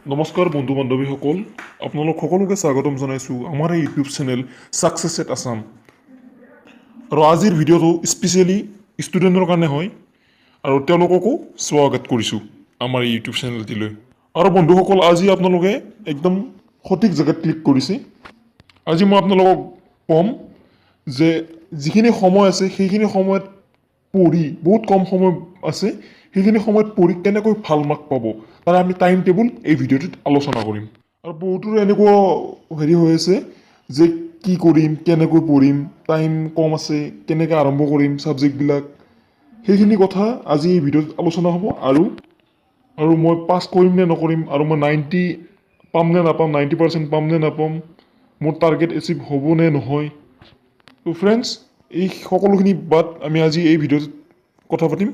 নমস্কাৰ বন্ধু বান্ধৱীসকল, আপোনালোক সকলোকে স্বাগতম জনাইছোঁ আমাৰ এই YouTube channel success at Assam. আৰু আজিৰ ভিডিঅ'টো স্পেচিয়েলি ষ্টুডেণ্টৰ কাৰণে হয় আৰু তেওঁলোককো স্বাগত কৰিছোঁ আমাৰ এই ইউটিউব চেনেলটিলৈ। আৰু বন্ধুসকল, আজি আপোনালোকে একদম সঠিক জেগাত ক্লিক কৰিছে। আজি মই আপোনালোকক ক'ম যে যিখিনি সময় আছে, সেইখিনি সময়ত পঢ়ি, বহুত কম সময় আছে, সেইখিনি সময়ত পঢ়ি কেনেকৈ ভাল মাৰ্ক পাব, তাৰ আমি টাইম টেবুল এই ভিডিঅ'টোত আলোচনা কৰিম। আৰু বহুতৰে এনেকুৱা হেৰি হৈ আছে যে কি কৰিম, কেনেকৈ পঢ়িম, টাইম কম আছে, কেনেকৈ আৰম্ভ কৰিম ছাবজেক্টবিলাক, সেইখিনি কথা আজি এই ভিডিঅ'টোত আলোচনা হ'ব। আৰু মই পাছ কৰিম নে নকৰিম, আৰু মই 90 পাম নে নাপাম, 90% পাম নে নাপাম, মোৰ টাৰ্গেট এচিভ হ'ব নে নহয়। ত' ফ্ৰেণ্ডছ, এই সকলোখিনি বাদ আমি আজি এই ভিডিঅ'টোত কথা পাতিম।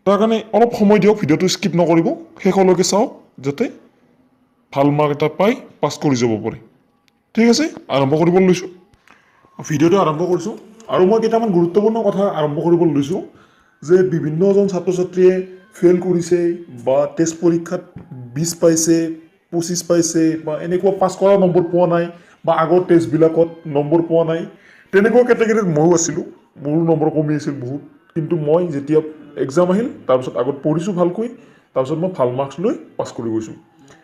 তাৰ কাৰণে অলপ সময় দিয়ক, ভিডিঅ'টো স্কিপ নকৰিব, শেষলৈকে চাওক, যাতে ভাল মাৰ্ক এটা পাই পাছ কৰি যাব পাৰে। ঠিক আছে, আৰম্ভ কৰিব লৈছোঁ। ভিডিঅ'টো আৰম্ভ কৰিছোঁ আৰু মই কেইটামান গুৰুত্বপূৰ্ণ কথা আৰম্ভ কৰিব লৈছোঁ যে বিভিন্নজন ছাত্ৰ ছাত্ৰীয়ে ফেইল কৰিছে বা টেষ্ট পৰীক্ষাত 20 পাইছে, 25 পাইছে বা এনেকুৱা পাছ কৰা নম্বৰ পোৱা নাই বা আগৰ টেষ্টবিলাকত নম্বৰ পোৱা নাই। তেনেকুৱা কেটেগৰীত ময়ো আছিলোঁ, মোৰো নম্বৰ কমি আছিল বহুত। কিন্তু মই যেতিয়া এক্সাম আহিল, তাৰপিছত আগত পঢ়িছোঁ ভালকৈ, তাৰপিছত মই ভাল মাৰ্কছ লৈ পাছ কৰি গৈছোঁ।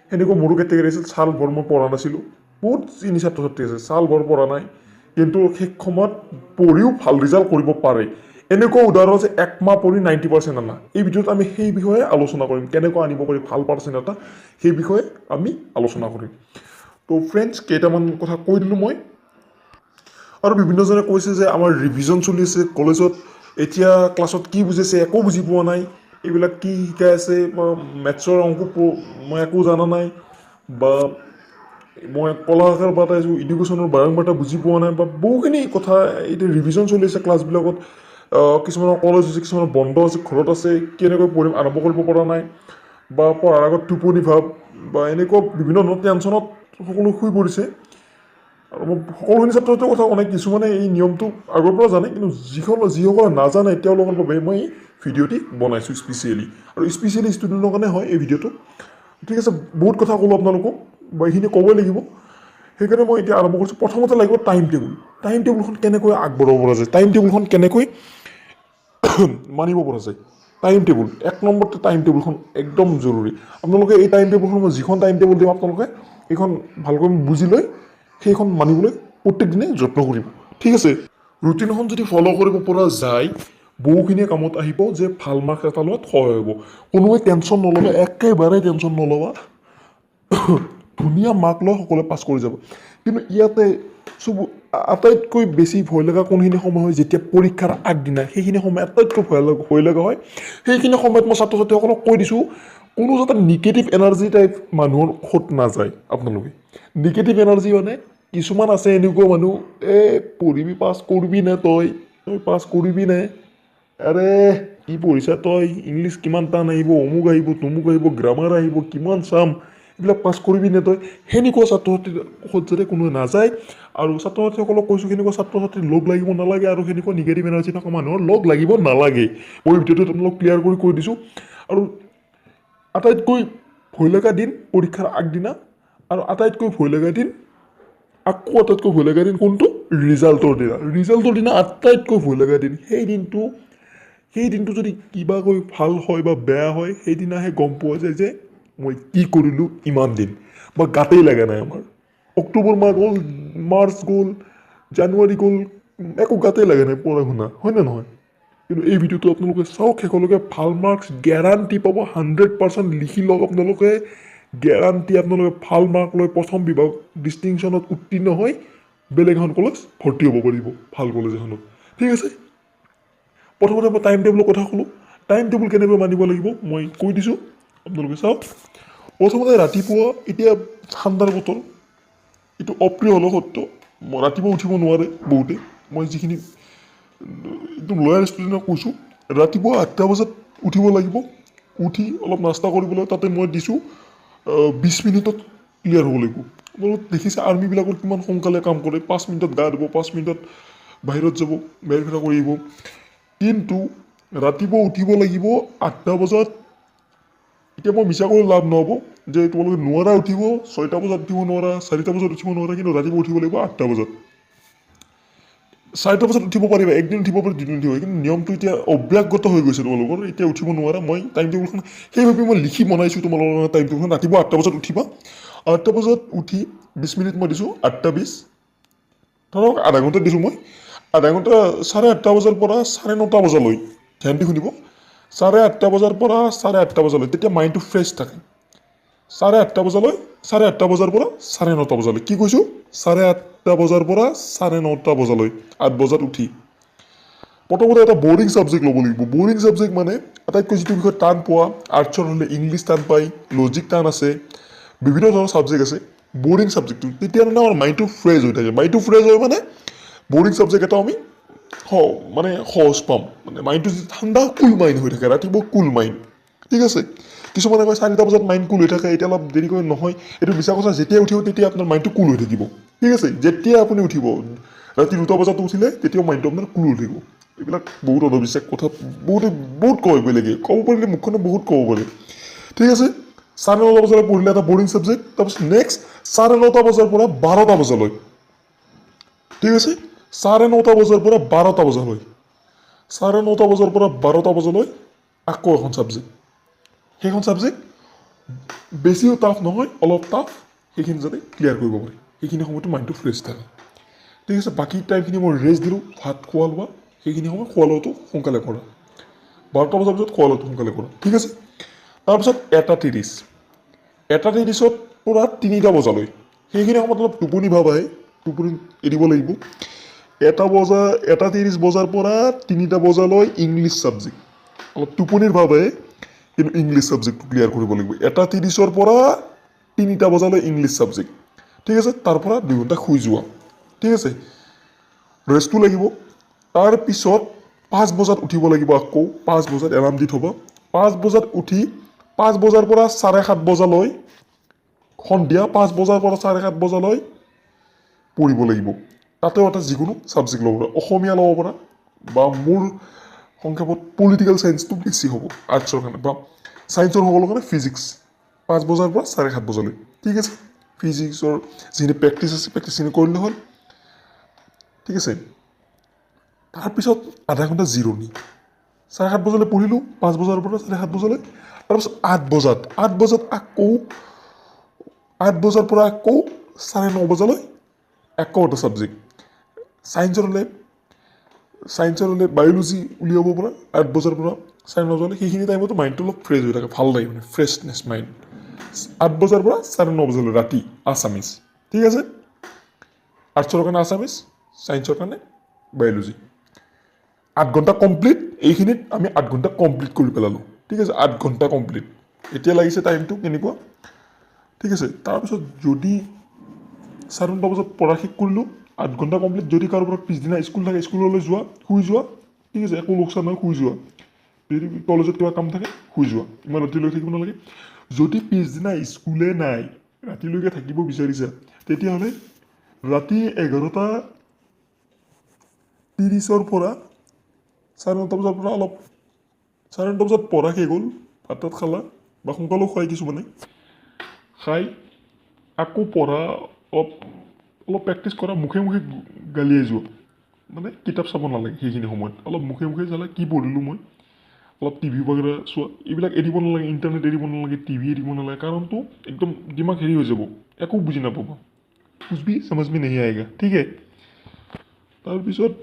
সেনেকুৱা মোৰো কেটেগৰী আছিল। চাল ভৰ মই পঢ়া নাছিলোঁ। বহুত চিনি ছাত্ৰ ছাত্ৰী আছে, চাল ভৰ পঢ়া নাই, কিন্তু শেষ সময়ত পঢ়িও ভাল ৰিজাল্ট কৰিব পাৰে। এনেকুৱা উদাহৰণ আছে, একমাহ পঢ়ি 90% অনা। এই ভিডিঅ'ত আমি সেই বিষয়ে আলোচনা কৰিম, কেনেকুৱা আনিব পাৰি ভাল পাৰ্চেণ্ট এটা, সেই বিষয়ে আমি আলোচনা কৰিম। ত' ফ্ৰেণ্ডছ, কেইটামান কথা কৈ দিলোঁ মই। আৰু বিভিন্নজনে কৈছে যে আমাৰ ৰিভিজন চলি আছে কলেজত, এতিয়া ক্লাছত কি বুজাইছে একো বুজি পোৱা নাই, এইবিলাক কি শিকাই আছে, বা মেথছৰ অংক মই একো জনা নাই, বা মই কলা শাখাৰ পৰা আহিছোঁ, এডুকেশ্যনৰ বাৰম্বাৰটা বুজি পোৱা নাই, বা বহুখিনি কথা। এতিয়া ৰিভিজন চলি আছে ক্লাছবিলাকত, কিছুমানৰ কলেজ হৈছে, কিছুমানৰ বন্ধ আছে, ঘৰত আছে, কেনেকৈ পঢ়িম, আৰম্ভ কৰিব পৰা নাই, বা পঢ়াৰ আগত টোপনি ভাৱ, বা এনেকুৱা বিভিন্ন ধৰণৰ টেনশ্যনত সকলো শুই পৰিছে। আৰু মই সকলোখিনি ছাত্ৰ ছাত্ৰীৰ কথা কোৱা নাই, কিছুমানে এই নিয়মটো আগৰ পৰা জানে, কিন্তু যিসকলে নাজানে, তেওঁলোকৰ বাবে মই এই ভিডিঅ'টি বনাইছোঁ স্পেচিয়েলি আৰু স্পেচিয়েলি ষ্টুডেণ্টৰ কাৰণে হয় এই ভিডিঅ'টো। ঠিক আছে, বহুত কথা ক'লোঁ আপোনালোকক বা এইখিনি ক'বই লাগিব, সেইকাৰণে মই এতিয়া আৰম্ভ কৰিছোঁ। প্ৰথমতে লাগিব টাইম টেবুল। টাইম টেবুলখন কেনেকৈ আগবঢ়াব পৰা যায়, টাইম টেবুলখন কেনেকৈ মানিব পৰা যায়। টাইম টেবুল এক নম্বৰতে, টাইম টেবুলখন একদম জৰুৰী। আপোনালোকে এই টাইম টেবুলখন, মই যিখন টাইম টেবুল দিম, আপোনালোকে এইখন ভালকৈ বুজি লৈ সেইখন মানিবলৈ প্ৰত্যেক দিনে যত্ন কৰিব। ঠিক আছে, ৰুটিনখন যদি ফ'ল' কৰিব পৰা যায়, বহুখিনিয়ে কামত আহিব যে ভাল মাৰ্কছ এটা লোৱাত সহায় হ'ব। কোনোৱে টেনশ্যন নল'বা, একেবাৰে টেনশ্যন নল'বা। ধুনীয়া মাৰ্ক লৈ সকলোৱে পাছ কৰি যাব। কিন্তু ইয়াতে চব আটাইতকৈ বেছি ভয় লগা কোনখিনি সময় হয়? যেতিয়া পৰীক্ষাৰ আগদিনা, সেইখিনি সময় আটাইতকৈ ভয় লগা হয়। সেইখিনি সময়ত মই ছাত্ৰ ছাত্ৰীসকলক কৈ দিছোঁ, কোনো যাতে নিগেটিভ এনাৰ্জি টাইপ মানুহৰ সোঁত নাযায় আপোনালোকে। নিগেটিভ এনাৰ্জি মানে কিছুমান আছে এনেকুৱা মানুহ, "এ পঢ়িবি, পাছ কৰিবি নে তই? তই পাছ কৰিবি নে? আৰে কি পঢ়িছা তই? ইংলিছ কিমান টান আহিব, অমুক আহিব, তমুক আহিব, গ্ৰামাৰ আহিব, কিমান চাম এইবিলাক, পাছ কৰিবি নে তই?" সেনেকুৱা ছাত্ৰ ছাত্ৰীৰ কাষত যাতে কোনোৱে নাযায়। আৰু ছাত্ৰ ছাত্ৰীসকলক কৈছোঁ, সেনেকুৱা ছাত্ৰ ছাত্ৰীৰ লগ লাগিব নালাগে আৰু সেনেকুৱা নিগেটিভ এনাৰ্জি থকা মানুহৰ লগ লাগিব নালাগে। মই ভিডিঅ'টোত আপোনালোক ক্লিয়াৰ কৰি কৈ দিছোঁ। আৰু আটাইতকৈ ভয় লগা দিন পৰীক্ষাৰ আগদিনা। আৰু আটাইতকৈ ভয় লগা দিন, আকৌ আটাইতকৈ ভয় লগা দিন কোনটো? ৰিজাল্টৰ দিনা। ৰিজাল্টৰ দিনা আটাইতকৈ ভয় লগা দিন। সেই দিনটো যদি কিবাকৈ ভাল হয় বা বেয়া হয়, সেইদিনাহে গম পোৱা যায় যে মই কি কৰিলোঁ ইমান দিন বা গাতেই লগা নাই। আমাৰ অক্টোবৰ মাহ গ'ল, মাৰ্চ গ'ল, জানুৱাৰী গ'ল, একো গাতেই লগা নাই পঢ়া শুনা, হয়নে নহয়? কিন্তু এই ভিডিঅ'টো আপোনালোকে চাওক শেষলৈকে, ভাল মাৰ্কছ গেৰাণ্টি পাব, 100%। লিখি লওক আপোনালোকে, গেৰাণ্টি, আপোনালোকে ভাল মাৰ্ক লৈ প্ৰথম বিভাগ ডিষ্টিংশ্যনত উত্তীৰ্ণ হৈ বেলেগ এখন কলেজ ভৰ্তি হ'ব পাৰিব, ভাল কলেজ এখনত। ঠিক আছে, প্ৰথমতে মই টাইম টেবুলৰ কথা ক'লোঁ। টাইম টেবুল কেনেকৈ মানিব লাগিব মই কৈ দিছোঁ, আপোনালোকে চাওক। প্ৰথমতে ৰাতিপুৱা, এতিয়া ঠাণ্ডাৰ বতৰ, এইটো অপ্ৰিয় হ'লেও সত্য, ৰাতিপুৱা উঠিব নোৱাৰে বহুতে। মই যিখিনি একদম লয়াৰ ষ্টুডেণ্টক কৈছোঁ, ৰাতিপুৱা 8টা বজাত উঠিব লাগিব। উঠি অলপ নাস্তা কৰিবলৈ, তাতে মই দিছোঁ 20 মিনিটত ক্লিয়াৰ হ'ব লাগিব। আপোনালোক দেখিছে আৰ্মিবিলাকৰ কিমান সোনকালে কাম কৰে, 5 মিনিটত গা ধুব, 5 মিনিটত বাহিৰত যাব, বাহিৰ ফুৰা কৰি আহিব। কিন্তু ৰাতিপুৱা উঠিব লাগিব 8টা বজাত। এতিয়া মই মিছা কৰি লাভ নহ'ব। যে তোমালোকে নোৱাৰা উঠিব, 6টা বজাত উঠিব নোৱাৰা, 4টা বজাত উঠিব নোৱাৰা, কিন্তু ৰাতিপুৱা উঠিব লাগিব 8টা বজাত। 4টা বজাত উঠিব পাৰিবা, একদিন উঠিব পাৰিবা, দুদিন উঠিব, কিন্তু নিয়মটো এতিয়া অভ্যাসগত হৈ গৈছে তোমালোকৰ, এতিয়া উঠিব নোৱাৰা। মই টাইম টেবুলখন সেইবাবে মই লিখি বনাইছোঁ তোমালোকৰ টাইম টেবুলখন। ৰাতিপুৱা 8টা বজাত উঠিবা, 8টা বজাত উঠি 20 মিনিট মই দিছোঁ, 8টা 20, ধৰক আধা ঘণ্টা দিছোঁ মই। আধা ঘণ্টা 8:30 বজাৰ পৰা 9:30 বজালৈ, ধ্যান দি শুনিব, 8:30 বজাৰ পৰা 8:30 বজালৈ, তেতিয়া মাইণ্ডটো ফ্ৰেছ থাকে। 8:30 বজালৈ, 8:30 বজাৰ পৰা 9:30 বজালৈ। কি কৈছোঁ? 8:30 বজাৰ পৰা 9:30 বজালৈ, 8 বজাত উঠি প্ৰথমতে এটা বৰিং ছাবজেক্ট ল'ব লাগিব। বৰিং ছাবজেক্ট মানে আটাইতকৈ যিটো বিষয় টান পোৱা। আৰ্টছৰ হ'লে ইংলিছ টান পায়, লজিক টান আছে, বিভিন্ন ধৰণৰ ছাবজেক্ট আছে। বৰিং ছাবজেক্টটো তেতিয়া মানে আমাৰ মাইণ্ডটো ফ্ৰেছ হৈ থাকে। মাইণ্ডটো ফ্ৰেছ হয় মানে বৰিং ছাবজেক্ট এটা আমি মানে সহজ পাম, মানে মাইণ্ডটো যিটো ঠাণ্ডা, কুল মাইণ্ড হৈ থাকে ৰাতিপুৱা, কুল মাইণ্ড। ঠিক আছে? কিছুমানে কয় 4টা বজাত মাইণ্ড কুল হৈ থাকে, এতিয়া অলপ দেৰিকৈ নহয়। এইটো মিছা কথা। যেতিয়া উঠিব তেতিয়া আপোনাৰ মাইণ্ডটো কুল হৈ থাকিব। ঠিক আছে? যেতিয়া আপুনি উঠিব, ৰাতি 2টা বজাত উঠিলে তেতিয়াও মাইণ্ডটো আপোনাৰ কুল হৈ থাকিব। এইবিলাক বহুত অন্ধবিশ্বাস কথা, বহুতে বহুত কয়, বেলেগে ক'ব পাৰিলে মুখখনে বহুত ক'ব পাৰে। ঠিক আছে? 9:30 বজালৈ পঢ়িলে এটা বৰিং ছাবজেক্ট। তাৰপিছত নেক্সট 9:30 বজাৰ পৰা 12টা বজালৈ। ঠিক আছে? 9:30 বজাৰ পৰা 12টা বজালৈ, 9:30 বজাৰ পৰা 12টা বজালৈ আকৌ এখন ছাবজেক্ট। সেইখন ছাবজেক্ট বেছিও টাফ নহয়, অলপ টাফ, সেইখিনি যাতে ক্লিয়াৰ কৰিব পাৰে। সেইখিনি সময়তো মাইণ্ডটো ফ্ৰেছ থাকে। ঠিক আছে? বাকী টাইমখিনি মই ৰেষ্ট দিলোঁ, ভাত খোৱা লোৱা, সেইখিনি সময় খোৱা লোৱাটো সোনকালে কৰা। 12টা বজাৰ পিছত খোৱা লোৱাটো সোনকালে কৰা। ঠিক আছে? তাৰপিছত 1:30, 1:30ত পৰা 3টা বজালৈ, সেইখিনি সময়ত অলপ টোপনি ভাৱ আহে, টোপনি এৰিব লাগিব। 1:30 বজাৰ পৰা 3টা বজালৈ ইংলিছ ছাবজেক্ট। অলপ টোপনিৰ ভাৱ আহে, কিন্তু ইংলিছ ছাবজেক্টটো ক্লিয়াৰ কৰিব লাগিব। 1:30ৰ পৰা 3টা বজালৈ ইংলিছ ছাবজেক্ট। ঠিক আছে? তাৰ পৰা 2 ঘণ্টা শুই যোৱা। ঠিক আছে? ৰেষ্টটো লাগিব। তাৰপিছত 5 বজাত উঠিব লাগিব আকৌ। 5 বজাত এলাৰ্ম দি থ'ব। 5 বজাত উঠি 5 বজাৰ পৰা 7:30 বজালৈ, সন্ধিয়া 5 বজাৰ পৰা 7:30 বজালৈ পঢ়িব লাগিব। তাতেও এটা যিকোনো ছাবজেক্ট ল'ব পাৰা, অসমীয়া ল'ব পাৰা, বা মোৰ সংক্ষেপত পলিটিকেল চায়েন্সটো বেছি হ'ব আৰ্টছৰ কাৰণে, বা ছায়েন্সৰ সকলৰ কাৰণে ফিজিক্স। 5 বজাৰ পৰা 7:30 বজালৈ। ঠিক আছে? ফিজিক্সৰ যিখিনি প্ৰেক্টিচ আছে, প্ৰেক্টিচখিনি কৰিলে হ'ল। ঠিক আছে? তাৰপিছত আধা ঘণ্টা জিৰণি। 7:30 বজালৈ পঢ়িলোঁ, 5 বজাৰ পৰা 7:30 বজালৈ। তাৰপিছত 8 বজাত, 8 বজাত আকৌ, 8 বজাৰ পৰা আকৌ 9:30 বজালৈ আকৌ এটা ছাবজেক্ট। ছায়েন্সৰ হ'লে বায়'লজি উলিয়াব পৰা 8 বজাৰ পৰা 9:30 বজালৈ। সেইখিনি টাইমতো মাইণ্ডটো অলপ ফ্ৰেছ হৈ থাকে, ভাল লাগে, মানে ফ্ৰেছনেছ মাইণ্ড। 8 বজাৰ পৰা 9:30 বজালৈ ৰাতি আছামিজ। ঠিক আছে? আৰ্টছৰ কাৰণে আছামিজ, ছায়েন্সৰ কাৰণে বায়'লজি। 8 ঘণ্টা কমপ্লিট। এইখিনিত আমি 8 ঘণ্টা কমপ্লিট কৰি পেলালোঁ। ঠিক আছে? 8 ঘণ্টা কমপ্লিট। এতিয়া লাগিছে টাইমটো কেনেকুৱা। ঠিক আছে? তাৰপিছত যদি 9:30 বজাত পঢ়া শেষ কৰিলোঁ, 8 ঘণ্টা কমপ্লিট, যদি কাৰোবাৰ পিছদিনা স্কুল থাকে, স্কুললৈ যোৱা, শুই যোৱা। ঠিক আছে? একো লোকচান নহয়, শুই যোৱা। যদি কলেজত কিবা কাম থাকে, শুই যোৱা, ইমান ৰাতিলৈ থাকিব নালাগে। যদি পিছদিনা স্কুলে নাই, ৰাতিলৈকে থাকিব বিচাৰিছা, তেতিয়াহ'লে ৰাতি 11:30ৰ পৰা, 9:30 বজাৰ পৰা অলপ, 9:30 বজাত পঢ়া শেষ হ'ল, ভাত তাত খালা বা সোনকালেও খুৱাই কিছুমানে, খাই আকৌ পঢ়া অলপ অলপ প্ৰেক্টিচ কৰা, মুখে মুখে গালিয়াই যোৱা, মানে কিতাপ চাব নালাগে সেইখিনি সময়ত। অলপ মুখে মুখে চালে কি পঢ়িলোঁ মই, অলপ টিভি বাগেৰা চোৱা, এইবিলাক এৰিব নালাগে। ইণ্টাৰনেট এৰিব নালাগে, টিভি এৰিব নালাগে। কাৰণটো একদম দিমাগ হেৰি হৈ যাব, একো বুজি নাপাব, कुछ भी समझ में नहीं आएगा। ঠিক है? তাৰপিছত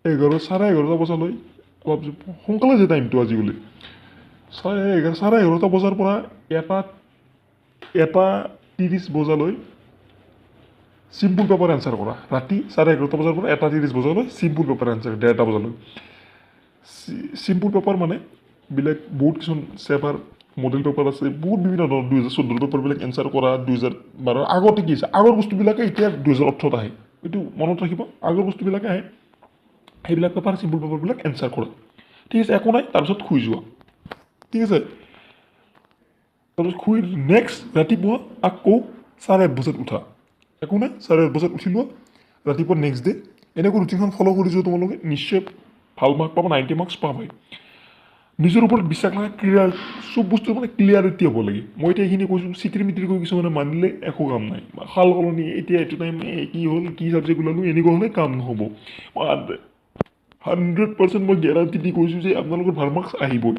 11, 11:30 বজালৈ, অলপ সোনকালে যে টাইমটো আজিকালি, 11:30 বজাৰ পৰা 1:30 বজালৈ চিম্পুল পেপাৰ এনচাৰ কৰা। ৰাতি 11:30 বজাৰ পৰা 1:30 বজালৈ চিম্পুল পেপাৰ এনচাৰ, 1:30 বজালৈ। চিম্পুল পেপাৰ মানে বেলেগ বহুত কিছুমান চেপাৰ মডেল পেপাৰ আছে, বহুত বিভিন্ন ধৰণৰ 2014ৰ পেপাৰবিলাক এনচাৰ কৰা, 2012ৰ। আগতে কি হৈছে, আগৰ বস্তুবিলাকে এতিয়া 2018ত আহে, এইটো মনত ৰাখিব। আগৰ বস্তুবিলাকে আহে, সেইবিলাক পেপাৰ, চিম্পুল পেপাৰবিলাক এনচাৰ কৰা। ঠিক আছে? একো নাই। তাৰপিছত শুই যোৱা। ঠিক আছে? তাৰপিছত শুই নেক্সট ৰাতিপুৱা আকৌ 8:30 বজাত উঠা। একো নাই, 8:30 বজাত উঠি লোৱা ৰাতিপুৱা। নেক্সট ডে এনেকৈ ৰুটিনখন ফ'ল' কৰি যোৱা তোমালোকে, নিশ্চয় ভাল মাৰ্ক পাবা, 90 মাৰ্কছ পাবাই। নিজৰ ওপৰত বিশ্বাস ৰাখা। ক্লিয়াৰ, চব বস্তু মানে ক্লিয়াৰিটি হ'ব লাগে। মই এতিয়া এইখিনি কৈছোঁ, চিটিৰ মিটিৰ কৰি কিছুমানে মানিলে একো কাম নাই। সাল সলনি, এতিয়া এইটো টাইম কি হ'ল, কি ছাবজেক্ট ওলালোঁ, এনেকুৱা হ'লে কাম নহ'ব। মই 100% মই গেৰাণ্টি দি কৈছোঁ যে আপোনালোকৰ ভাল মাৰ্কছ আহিবই।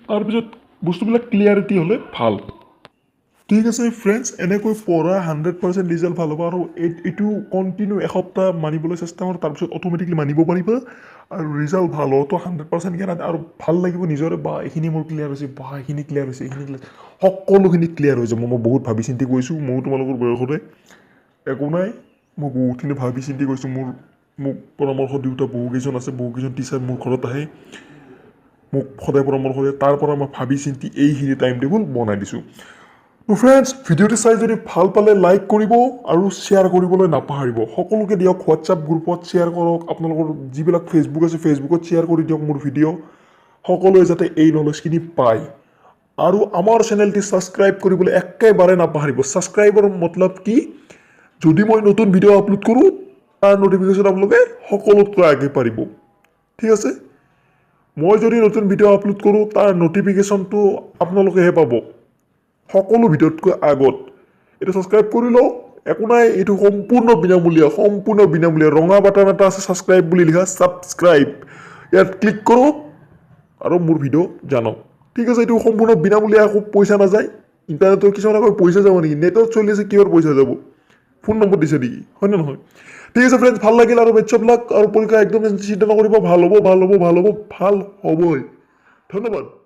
তাৰপিছত বস্তুবিলাক ক্লিয়াৰিটি হ'লে ভাল। ঠিক আছে ফ্ৰেণ্ডছ, এনেকৈ পঢ়া, 100% ৰিজাল্ট ভাল হ'ব। আৰু এইটো কণ্টিনিউ এসপ্তাহ মানিবলৈ চেষ্টা কৰোঁ, তাৰপিছত অট'মেটিকলি মানিব পাৰিবা আৰু ৰিজাল্ট ভাল হোৱাটো 100% গেৰাণ্টি। আৰু ভাল লাগিব নিজৰে, বা এইখিনি মোৰ ক্লিয়াৰ হৈছে, বা এইখিনি ক্লিয়াৰ হৈছে, এইখিনি ক্লিয়াৰ, সকলোখিনি ক্লিয়াৰ হৈ যাব। মই বহুত ভাবি চিন্তি কৈছোঁ। ময়ো তোমালোকৰ বয়সতে, একো নাই, মই বহুতখিনি ভাবি চিন্তি কৈছোঁ। মোক পৰামৰ্শ দিওঁতা বহুকেইজন আছে, বহুকেইজন টিচাৰ মোৰ ঘৰত আহে, মোক সদায় পৰামৰ্শ দিয়ে। তাৰ পৰা মই ভাবি চিন্তি এইখিনি টাইম টেবুল বনাই দিছোঁ। তো ফ্ৰেণ্ডছ, ভিডিঅ'টো চাই যদি ভাল পালে লাইক কৰিব আৰু শ্বেয়াৰ কৰিবলৈ নাপাহৰিব। সকলোকে দিয়ক, হোৱাটছআপ গ্ৰুপত শ্বেয়াৰ কৰক, আপোনালোকৰ যিবিলাক ফেচবুক আছে ফেচবুকত শ্বেয়াৰ কৰি দিয়ক মোৰ ভিডিঅ', সকলোৱে যাতে এই নলেজখিনি পায়। আৰু আমাৰ চেনেলটি ছাবস্ক্ৰাইব কৰিবলৈ একেবাৰে নাপাহৰিব। ছাবস্ক্ৰাইবৰ মতলব কি? যদি মই নতুন ভিডিঅ' আপলোড কৰোঁ, তাৰ ন'টিফিকেশ্যন আপোনালোকে সকলোতকৈ আগে পাৰিব। ঠিক আছে, মই যদি নতুন ভিডিঅ' আপলোড কৰোঁ, তাৰ ন'টিফিকেশ্যনটো আপোনালোকেহে পাব সকলো ভিডিঅ'তকৈ আগত। এইটো ছাবস্ক্ৰাইব কৰি লওক, একো নাই, এইটো সম্পূৰ্ণ বিনামূলীয়া, সম্পূৰ্ণ বিনামূলীয়া। ৰঙা বাটন এটা আছে ছাবস্ক্ৰাইব বুলি লিখা, ছাবস্ক্ৰাইব, ইয়াত ক্লিক কৰক আৰু মোৰ ভিডিঅ' জানক। ঠিক আছে, এইটো সম্পূৰ্ণ বিনামূলীয়া, একো পইচা নাযায়। ইণ্টাৰনেটৰ কিছুমান আকৌ পইচা যাব নেকি? নেটত চলি আছে, কিহৰ পইচা যাব? ফোন নম্বৰ দিছে নেকি? হয়নে নহয়? ঠিক আছে ফ্ৰেণ্ডছ, ভাল লাগিল আৰু বেষ্ট অফ লাক। আৰু পৰীক্ষা একদম চিন্তা নকৰিব, ভাল হ'ব, ভাল হ'ব, ভাল হ'ব, ভাল হ'বই। ধন্যবাদ।